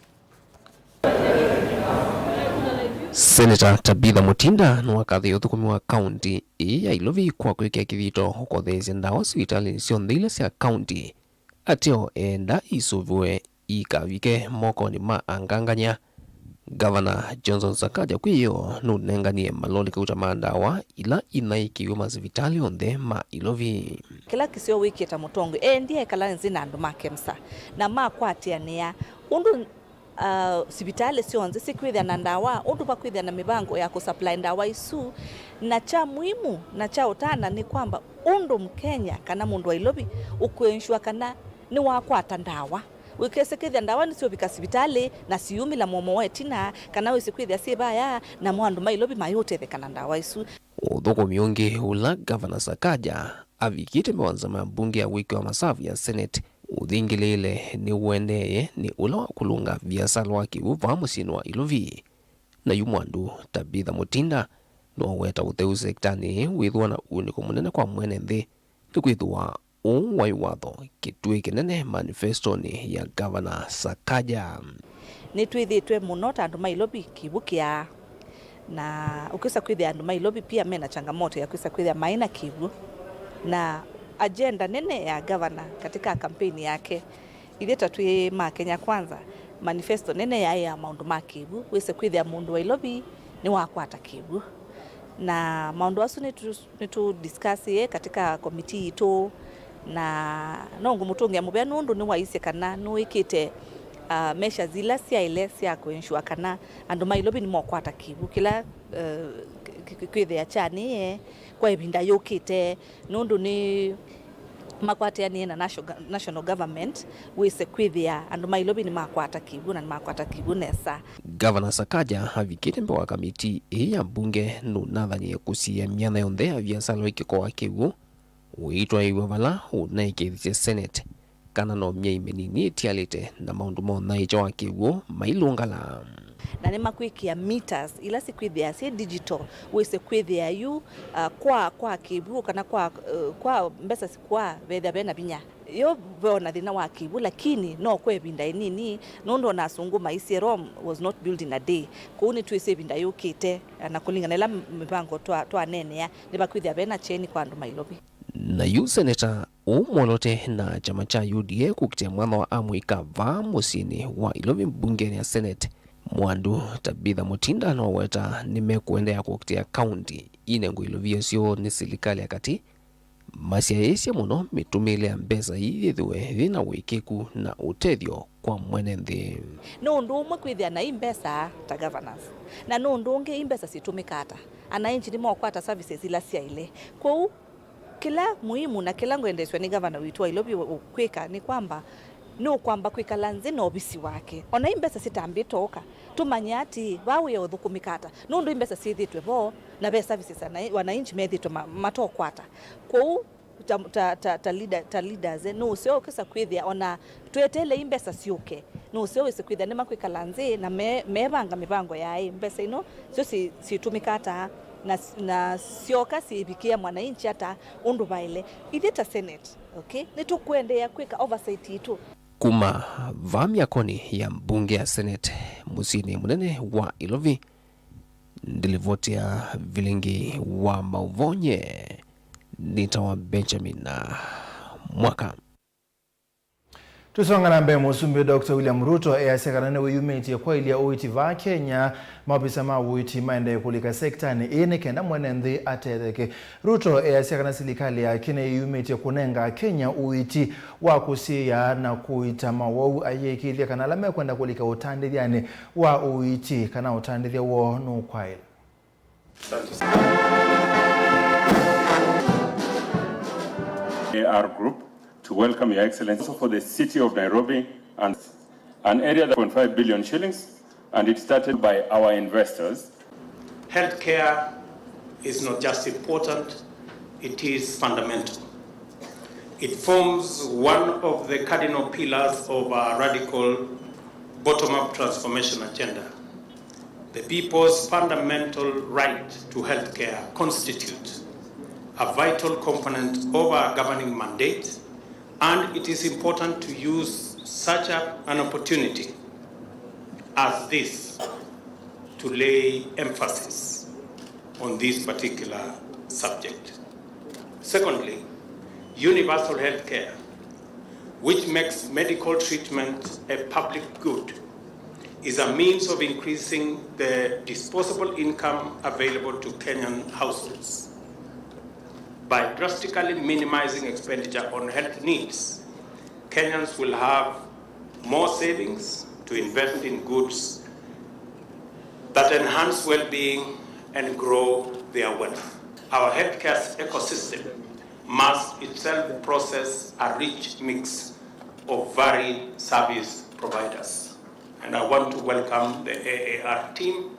Seneta Tabitha Mutinda nĩwakathĩe ũthũkũmi wa kaunti ĩĩ ya Ilovi kwa kwĩkĩa kĩthito ũkotheesya ndawa sivitalĩnĩ syonthe ila sya kaunti, ateo eenda isũvĩwe iikavike mokonĩ ma angangany'a. Ngavana Johnson Sakaja kwĩ ĩoo nũnenganie maloli kauta ma ndawa ila inyaĩĩkĩw'e masivitalĩ onthe ma Ilovi. Kĩla kĩseo wĩkie ta mũtongoi, eendie ekala nzĩ na andũ ma KEMSA na makwatĩanĩa ũndũ uh, sivitalĩ syonthe sikwĩthĩa na ndawa, ũndũ vakwĩthĩa na mĩvango ya kũsupply ndawa isu, na kya muhimu na kya ũtana nĩ kwamba ũndũ Mkenya kana mũndũ wa Ilovi ũkũensure kana nĩwakwata ndawa. Wĩkese kwĩthĩa ndawa nĩsyũvika sivitalĩ na siyumĩla mũomo wa ĩtina, kana wĩsĩ kwĩthĩa syĩ vaya, namo andũ ma Ilovi mayũtetheka na ndawa isu. Ũthũkũmi ũngĩ ũla Ngavana Sakaja avikĩte mbee wa nzama ya mbunge ya wĩkĩwa masavu ya Senate ũthingĩlĩĩle nĩũendee nĩ ũla wa kũlũnga viasala wa kĩw'ũ vaa mũsyĩnĩ wa Ilovi. Na yu Mwandu Tabitha Mutinda nĩwaweta ũtheu sektanĩ ĩĩ wĩthĩwa na ũunĩko mũnene kwa mwene nthĩ, nĩkwĩthĩwa ũũ waĩ watho kĩtuĩ kĩnene manifestonĩ ya Ngavana Sakaja. Nĩtwĩthĩĩtwe mũno ta andũ ma Ilovi kĩw'ũ kĩaa, na ũkwĩsa kwĩthĩa andũ ma Ilovi pia mena changamoto ya kwĩsa kwĩthĩa maĩ na kĩw'ũ, na agenda nene ya ngavana katika kampeni yake, ithyĩ ta twĩ ma Kenya Kwanza, manifesto nene yaĩ ya maũndũ ma kĩw'ũ, wĩse kwĩthĩa mũndũ wa Ilovi nĩwakwata kĩw'ũ. Na maũndũ asu nĩtũ nĩtũ discuss katika komiti yitũ, na no ngũmũtũngĩa mũvea nũndũ nĩwaisye kana nĩwĩkĩte, uh, measures ila syaĩle sya kũensure kana andũ ma Ilovi nĩmokwata kĩw'ũ kĩla, uh, kwĩthĩa kyanĩe kwa ĩvinda yũkĩte, nũndũ nĩ makwatĩanĩe na national, national government wĩse kwĩthĩa andũ ma Ilovi nĩmakwata kĩw'ũ na nĩmakwata kĩw'ũ nesa. Ngavana Sakaja avikĩte mbee wa kamiti ĩĩ ya mbunge nũnathanie kũsiĩĩa myanya yonthe ya viasala wa ĩkĩko wa kĩw'ũ ũitwaĩw'a vala ũnaĩkĩĩthisye Senate kana no myei mĩnini ĩtialĩte na maũndũ ma ũnyaĩĩkya wa kĩw'ũ mailũngala. Na nĩmakwĩkĩa meters ila sikwĩthĩa syĩ digital, wĩse kwĩthĩa yu, uh, kwa, kwa kĩw'ũ kana kwa, uh, kwa mbesa sikwa vethĩa vena vinya. Yo ve ona thĩna wa kĩw'ũ, lakini no kwa ĩvinda ĩnini, nũndũ ona asũngũ maisye Rome was not built in a day. Kwoou nĩtwĩsĩ ĩvinda yũkĩte, na kũlingana ĩla mĩvango twa-, twaneenea, nĩvakwĩthĩa vena kyeni kwa andũ ma Ilovi. Na yu seneta ũũ mwolote na kyama kya U D A kũkitĩa mwanya wa amũika vaa mũsyĩnĩ wa Ilovi mbungenĩ ya Senate, Mwandu Tabitha Mutinda noweta nĩmekũendeea kũkitĩa kaunti inengwe ilovia syoo nĩ silikalĩ ya katĩ, masyaĩĩsye mũno mĩtũmĩĩle ya mbesa ii yĩthĩwe yĩ na ũĩkĩĩku na ũtethyo kwa mwene nthĩ. Nĩ ũndũ ũmwe kwĩthĩa na i mbesa ta governors, na nĩ ũndũ ũngĩ i mbesa syĩtũmĩka ata, ananchi nĩmeũkwata services ila syaĩle. Kwoou kĩla muhimu na kĩla ngwendeesw'a nĩ gavana witũ wa Ilovi kwĩka nĩ kwamba nĩũkwamba kwĩkala nthĩ na ovisi wake, ona i mbesa sitambĩte ũka, tũmanye atĩ vaa wĩa ũthũkũmĩka ata, nũndũ i mbesa syĩthĩtwe vo na ve services ana-, wananchi methĩtwe ma-, matokwata. Kwoou Ta, ta, ta, ta, leader, ta leaders, eh, nũseo ũkĩsa kwĩthĩa ona tweteelei mbesa syũke, nũseo wĩse kwĩthĩa nĩmakwĩkala nzĩ na me, mevanga mĩvango ya ĩ mbesa ino syo si, situmĩka ata na, na syoka sivikĩa mwananchi ata ũndũ vaĩle. Ithyĩ ta Senate, okay, nĩtũkũendeea kwĩka oversight itũ. Kuma vaa myakoni ya mbunge ya Senate mũsyĩnĩ mũnene wa Ilovi, ndilivoti ya vilingi wa mauvoo nye nĩtawa Benjamin Mwaka. Tũsonga na mbee, Mũsumbĩ Doctor William Ruto easya kana nĩwĩyumĩtye kwaĩlya ũiiti vaa Kenya, maovisa ma ũiiti maendee kũlika sektanĩ ĩĩ nĩ kenda mwene nthĩ atetheke. Ruto easya kana silikalĩ yake nĩyĩyumĩtye kũnenga Akenya ũiiti wa kũsiĩĩa na kũita mawau, ayĩkĩĩthya kana ala mekwenda kũlika ũtandĩthyanĩ wa ũiiti kana ũtandĩthya woo nũkwaĩla. A R Group to welcome Your Excellency. Also for the city of Nairobi and an area that point five billion shillings, and it started by our investors. Healthcare is not just important, it is fundamental. It forms one of the cardinal pillars of our radical bottom-up transformation agenda. The people's fundamental right to healthcare constitutes a vital component of our governing mandate, and it is important to use such a, an opportunity as this to lay emphasis on this particular subject. Secondly, universal health care, which makes medical treatment a public good, is a means of increasing the disposable income available to Kenyan households. By drastically minimizing expenditure on health needs, Kenyans will have more savings to invest in goods that enhance well-being and grow their wealth. Our healthcare ecosystem must itself process a rich mix of varied service providers. And I want to welcome the A A R team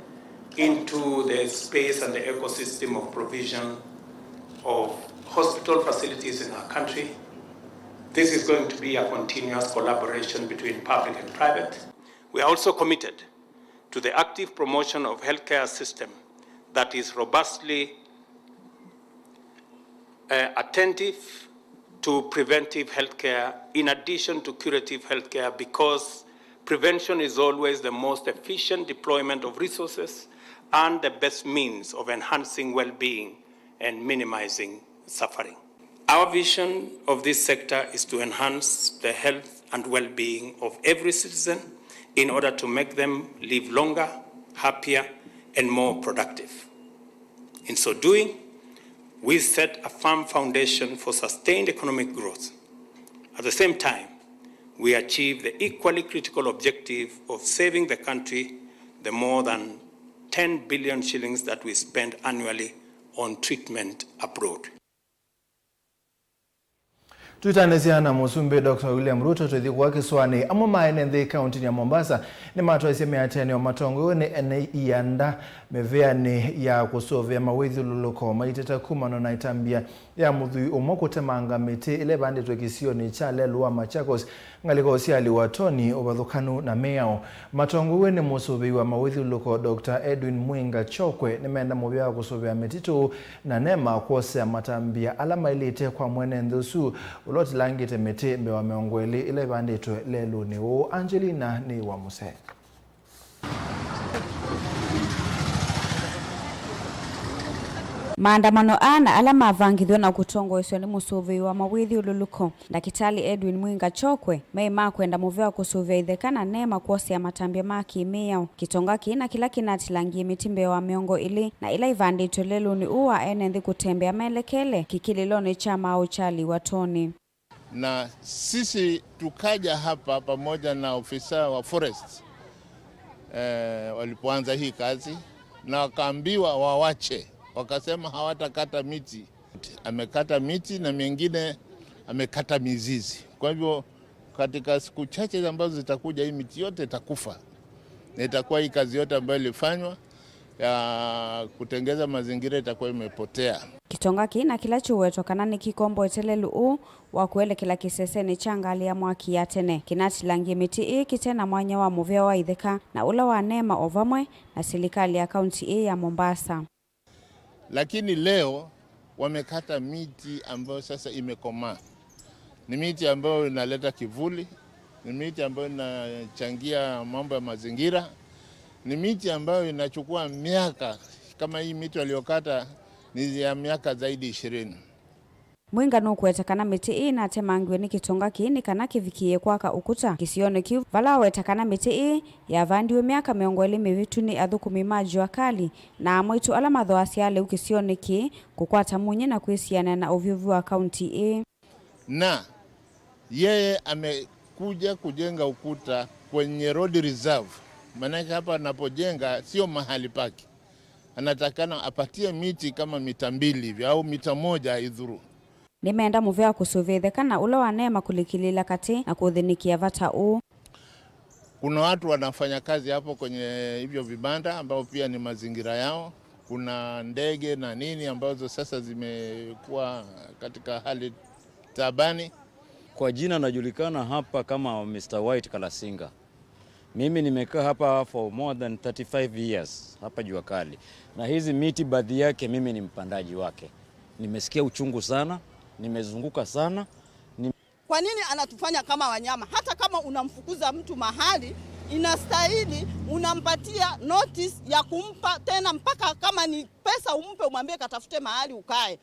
into the space and the ecosystem of provision of hospital facilities in our country. This is going to be a continuous collaboration between public and private. We are also committed to the active promotion of healthcare system that is robustly, uh, attentive to preventive healthcare in addition to curative healthcare, because prevention is always the most efficient deployment of resources and the best means of enhancing well-being and minimizing suffering. Our vision of this sector is to enhance the health and well-being of every citizen in order to make them live longer, happier, and more productive. In so doing, we set a firm foundation for sustained economic growth. At the same time, we achieve the equally critical objective of saving the country the more than ten billion shillings that we spend annually on treatment abroad. Twĩtanĩsya na Mũsumbĩ Doctor William Ruto tũithi kũa kĩsũanĩ. Amwe ma ene nthĩ kaũntĩnĩ ya Mombasa nĩmatwaisye mĩatĩanĩo matongoew'e nĩ ene ianda mĩvĩanĩ ya kũsũvĩa mawĩthyũlũlũko maiteta kumana na ĩtambya ya mũthwii ũmwe kũtemanga mĩtĩ ĩla ĩvandĩtwe kĩsionĩ kya lelũ wa Machakos, ngalĩko sya Liwatoni, ũvathũkanu na mĩao. Matongoew'e nĩ mũsũvĩi wa mawĩthyũlũlũko Doctor Edwin Mwinga Chokwe nĩmenda mũvea wa kũsũvĩa mĩtitũ na NEMA kwosea matambya ala maĩlĩte kwa mwene nthĩ ũsu ũla ũtilangĩte mĩtĩ mbee wa mĩongo ĩlĩ ĩla ĩvandĩtwe lelũnĩ ũũ. Angelina nĩ wa mũsee. Maandamano aa na ala mavangĩthw'e na kũtongoesw'a nĩ mũsũvĩi wa mawĩthyũlũlũko, Ndakĩtalĩ Edwin Mwinga Chokwe, maĩ ma kwenda mũvea wa kũsũvĩa itheka na NEMA kwosea matambya ma kĩ-mĩao. Kĩtonga kĩĩ na kĩla kĩnatilangie mĩtĩ mbee wa mĩongo ĩlĩ na ĩla ĩvandĩtwe lelũnĩ ũũ wa ene nthĩ kũtembea melekele kĩkĩlĩlonĩ kya maaũ kya Liwatoni. Na sisi tukaja hapa pamoja na ofisa wa forest, eh, walipoanza hii kazi, na wakaambiwa wawache, wakasema hawatakata miti. Amekata miti na mengine amekata mizizi. Kwa hivyo, katika siku chache ambazo zitakuja, hii miti yote itakufa. Na itakuwa hii kazi yote ambayo ilifanywa ya kutengeza mazingira itakuwa imepotea. Kĩtonga kĩĩ na kĩla kĩũwetwa kana nĩkĩkomboete lelũ ũũ wa kũelekela kĩsesenĩ kya ngalĩ ya mwaki ya tene, kĩnatilangie mĩtĩ ĩĩ kĩte na mwanya wa mũvea wa itheka, na ũla wa NEMA o vamwe na silikalĩ ya kaunti ĩĩ ya Mombasa. Lakini leo wamekata miti ambayo sasa imekomaa. Ni miti ambayo inaleta kivuli, ni miti ambayo inachangia mambo ya mazingira, ni miti ambayo inachukua miaka, kama hii miti waliokata ni ya miaka zaidi ishirini. Mwinga nũkũweta kana mĩtĩ ĩĩ natemangiwe nĩ kĩtonga kĩĩ nĩ kana kĩvikĩĩe kwaka ũkũta kĩsionĩ kĩu, vala aweta kana mĩtĩ ĩĩ yavandiwe myaka mĩongo ĩlĩ mĩvĩtu nĩ athũkũmi ma Jua Kali na amwaitũ ala mathooasya lĩu kĩsionĩ kĩĩ kũkwata munyi na kwĩsianĩa na ũvyũvu wa kaunti ĩĩ. Na yeye amekuja kujenga ukuta kwenye road reserve, maanake hapa anapojenga sio mahali pake, anatakana apatie miti kama mita mbili hivi au mita moja aidhuru. Nĩmeenda mũvea kũsũvĩa itheka na ũla wa NEMA kũlikĩlĩĩla katĩ na kũthĩnĩkĩa vata ũũ. Kuna watu wanafanya kazi hapo kwenye hivyo vibanda ambao pia ni mazingira yao. Kuna ndege na nini ambazo sasa zimekuwa katika hali taabani. Kwa jina najulikana hapa kama Mister White Kalasinga. Mimi nimekaa hapa for more than thirty-five years hapa Jua Kali. Na hizi miti baadhi yake mimi ni mpandaji wake. Nimesikia uchungu sana, nimezunguka sana. Kwa nini anatufanya kama wanyama? Hata kama unamfukuza mtu mahali, inastahili unampatia notice ya kumpa tena, mpaka kama ni pesa umpe, umwambie katafute mahali ukae.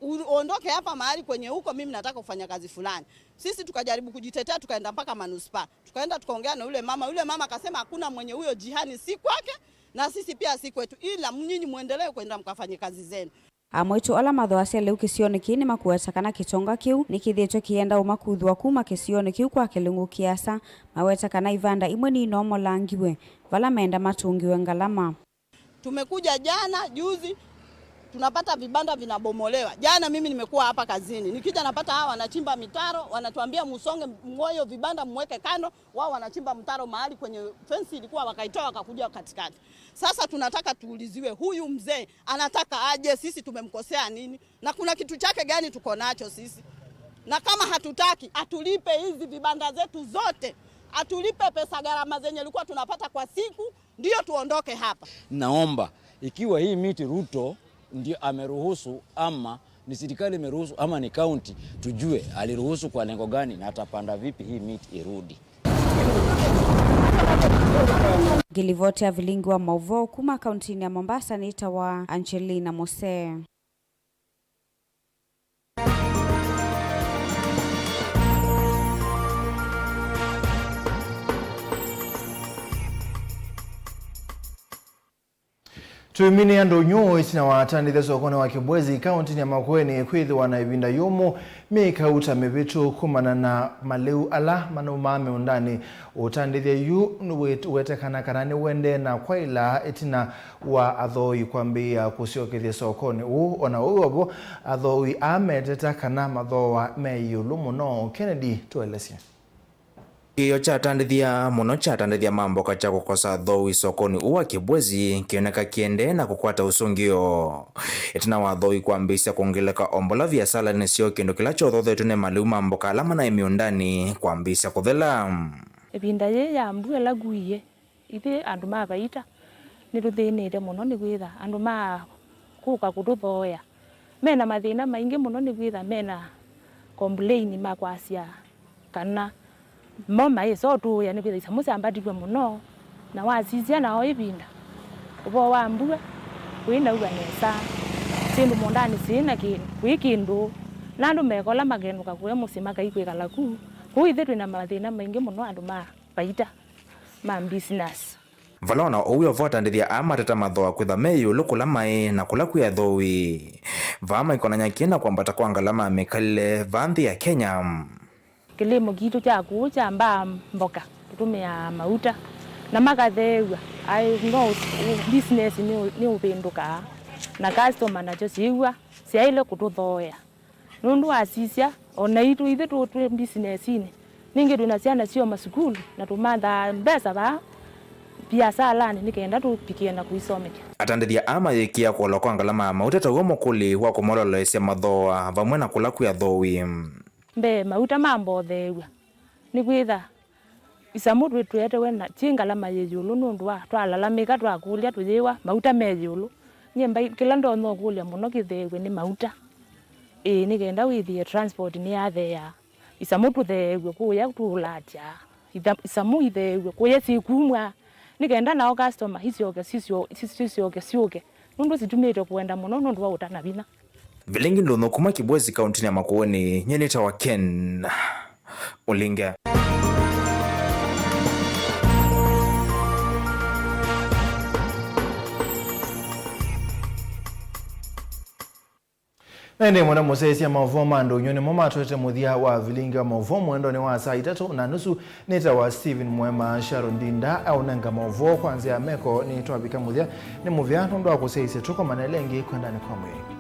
Uondoke hapa mahali kwenye uko, mimi nataka kufanya kazi fulani. Sisi tukajaribu kujitetea, tukaenda mpaka manispaa. Tukaenda tukaongea na yule mama. Yule mama akasema hakuna mwenye huyo jihani, si kwake na sisi pia si kwetu, ila nyinyi muendelee kwenda mkafanye kazi zenu. Amwaitũ ala mathooasya lĩu kĩsionĩ kĩĩ nĩmakũweta kana kĩtonga kĩu nĩkĩthĩĩtwe kĩenda ũmakuthũa kuma kĩsionĩ kĩu kwa kĩlungu kĩasa. Maweta kana ivanda imwe ninomolangiwe vala meenda matũngĩwe ngalama. Tumekuja jana, juzi, tunapata vibanda vinabomolewa. Jana mimi nimekuwa hapa kazini. Nikija napata hawa wanachimba mitaro, wanatuambia musonge mng'oyo vibanda mweke kando, wao wanachimba mtaro mahali kwenye fence ilikuwa wakaitoa wakakuja katikati. Sasa tunataka tuuliziwe, huyu mzee anataka aje, sisi tumemkosea nini? Na kuna kitu chake gani tuko nacho sisi? Na kama hatutaki, atulipe hizi vibanda zetu zote. Atulipe pesa gharama zenye ilikuwa tunapata kwa siku, ndio tuondoke hapa. Naomba, ikiwa hii miti Ruto ndio ameruhusu ama ni serikali imeruhusu ama ni kaunti, tujue aliruhusu kwa lengo gani na atapanda vipi hii miti irudi. Ngĩlivoti ya vilingi wa mauvoo kuma kauntinĩ ya Mombasa nĩtawa Angelina Mose. Tũimine andũ nyũũ ĩtina wa atandĩthya sokonĩ wa Kibwezi kaũntĩnĩ ya Makueni kwĩthĩwa na ĩvinda yũmũ mĩkauta mĩvĩtu kumana na malĩu ala manaumaa mĩũndanĩ. Ũtandĩthya yu nĩwetekana kana nĩwendee na kwaĩla ĩtina wa athooi kwambĩĩa kũsyokethya sokonĩ ũũ. O na ũu o vo, athooi aa meteta kana mathooa me ĩũlũ mũno. Kennedy, tũelesye. Kĩĩo kyatandĩthya mũno kyatandĩthya ma mboka kya kũkosa athooi sokonĩ ũũ wa Kibwezi kĩoneka kĩendee na kũkwata ũsũngĩo. Ĩtina wa athooi kwambĩĩsya kwongeleka ombola viasalanĩ syoo, kĩndũ kĩla kyothothetwe nĩ malĩu ma mboka ala manaĩ mĩũndanĩ kwambĩĩsya kũthela. Ĩvinda yĩĩ ya mbua ĩla kuie, ithyĩ andũ ma Vaita nĩtũthĩnĩte mũno nĩkwĩtha andũ ma kũka kũtũthooea mena mathĩna maingĩ mũno, nĩkwĩtha mena complain ma kwasya kana mo maĩsa ũtũĩa, nĩkwĩtha isamũ syambatĩw'e mũno, na wasisya nao ĩvinda ũvoo wa mbua kũinauw'a nesa, syĩndũ mũũndanĩ syĩ na kĩ-, kwĩ kĩndũ, na andũ mekola makenũka kũya mũsyĩ makai kwĩkala ku. Kwoou ithyĩ twĩ na mathĩna maingĩ mũno andũ ma Vaita ma business. Vala o na ũu wĩ o vo, atandĩthya aa mateta mathooa kwĩtha me ĩũlũ kũla maĩ na kũla kwĩ athooi. Vaa maikonany'a kĩ na kwambata kwa ngalama ya mĩkalĩle vaa nthĩ ya Kenya. Kĩlĩmo kitũ kya kũũ kyambaa mboka, tũtũmĩaa mauta na makatheew'a. Aĩ no ũ-, ũ-, business nĩ ũ-, nĩũvĩndũkaa, na customer nasyo syĩw'a syaĩle kũtũthooea. Nũndũ wasisya, o naitũ ithyĩ tũ, twĩ mbisinesinĩ, ningĩ twĩ na syana syoo masukulu, na tũmanthaa mbesa vaa, viasalanĩ nĩ kenda tũvikĩe na kũisomethya. Atandĩthya aa mayĩkĩĩa kũolwa kwa ngalama ya mauta ta w'o mũkũlĩ wa kũmololoesya mathooa vamwe na kũla kwĩ athooĩ. Mbee, mauta mambotheew'a nĩkwĩtha isamũ twĩ-, twetewe na kyĩ ngalama yĩ ĩũlũ nũndũ wa twalalamĩka twakũlya tũyĩwa mauta me ĩũlũ. Nyie mbai, kĩla ndonya ũkũlya mũno kĩtheew'e nĩ mauta. Ĩĩ, nĩ kenda wĩthĩe transport nĩyatheeaa. Isamũ tũtheew'e kũya tũũlatya. Itha-, isamũ itheew'e kũya syĩkumw'a. Nĩ kenda nao customer isyoke, sisyo-, sis-, sisyoke syũke. Nũndũ situmĩte kũenda mũno nũndũ wa ũtana vinya. Vilingi ndũnyũ kuma Kibwezi kauntinĩ ya Makueni, nyie nĩtawa Ken Ũlinge. Na ĩndĩ mũno mũsyaĩĩsya maũvoo ma ndũnyũ nĩmo matwete mũthya wa vilingi wa maũvoo mwendonĩ wa saa itatũ na nusu. Nĩtawa Stephen Mwema. Sharon Ndinda aũnenga maũvoo kwa nzĩa ya meko. Nĩtwavika mũthya, nĩ mũvea nũndũ wa kũsyaĩĩsya. Tũkomane ĩngĩ kwendanĩ kwa mwĩĩ.